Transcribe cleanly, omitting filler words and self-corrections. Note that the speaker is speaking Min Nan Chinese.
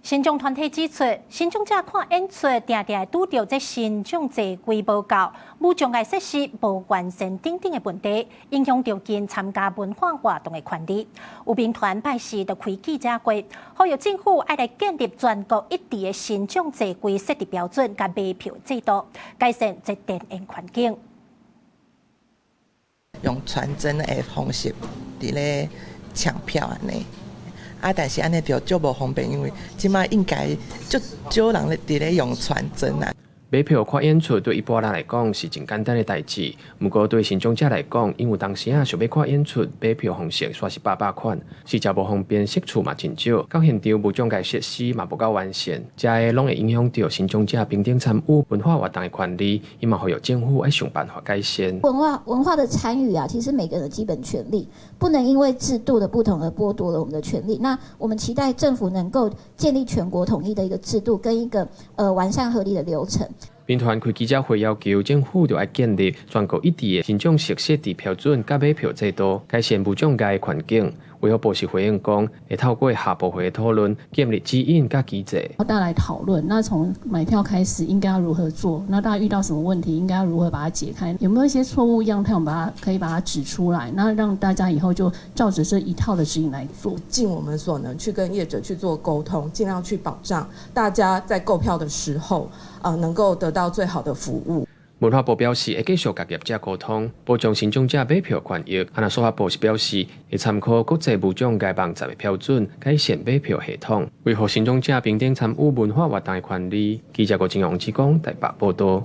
身障團體指出，身障者看演出，定定會拄著這身障座位無夠、無障礙設施無完善等等的問題，影響著𪜶參加文化活動的權利。有民團拜四就開記者會，呼籲政府愛來建立全國一致的身障座位設置標準佮買票制度，改善這電影環境。用傳真的方式佇咧搶票按呢。啊，但是按呢就足無方便，因為這馬應該足少人咧佇咧用傳真啊。買票看演出對一般人來講是真簡單的代誌，毋過對身障者來講，𪜶有當時仔想欲看演出，買票方式煞是百百款，實在無方便，席次嘛真少，到現場無障礙設施嘛無夠完善，這个攏會影響著身障者平等參與文化活動的權利。𪜶嘛呼籲政府愛想辦法改善。文化的參與啊，其實每個人的基本權利，不能因為制度的不同而剝奪了我們的權利。那我們期待政府能夠建立全國統一的一個制度，跟一個完善合理的流程。民團開記者會要求政府著愛建立全國一致的身障席設置標準佮買票制度，改善無障礙環境。衛福部是回應講，會透過跨部會討論，建立指引佮機制。大家來討論，那從買票開始應該要如何做？那大家遇到什麼問題，應該要如何把它解開？有沒有一些錯誤樣態，我們把它可以把它指出來，那讓大家以後就照着這一套的指引來做。盡我們所能去跟業者去做溝通，盡量去保障大家在購票的時候，能夠得到最好的服務。文化部表示會繼續佮業者溝通，保障身障者買票權益。啊，若數發部是表示會參考國際無障礙網站的標準，改善買票系統，維護身障者平等參與文化活動的權利。記者郭金陽志講台北報道。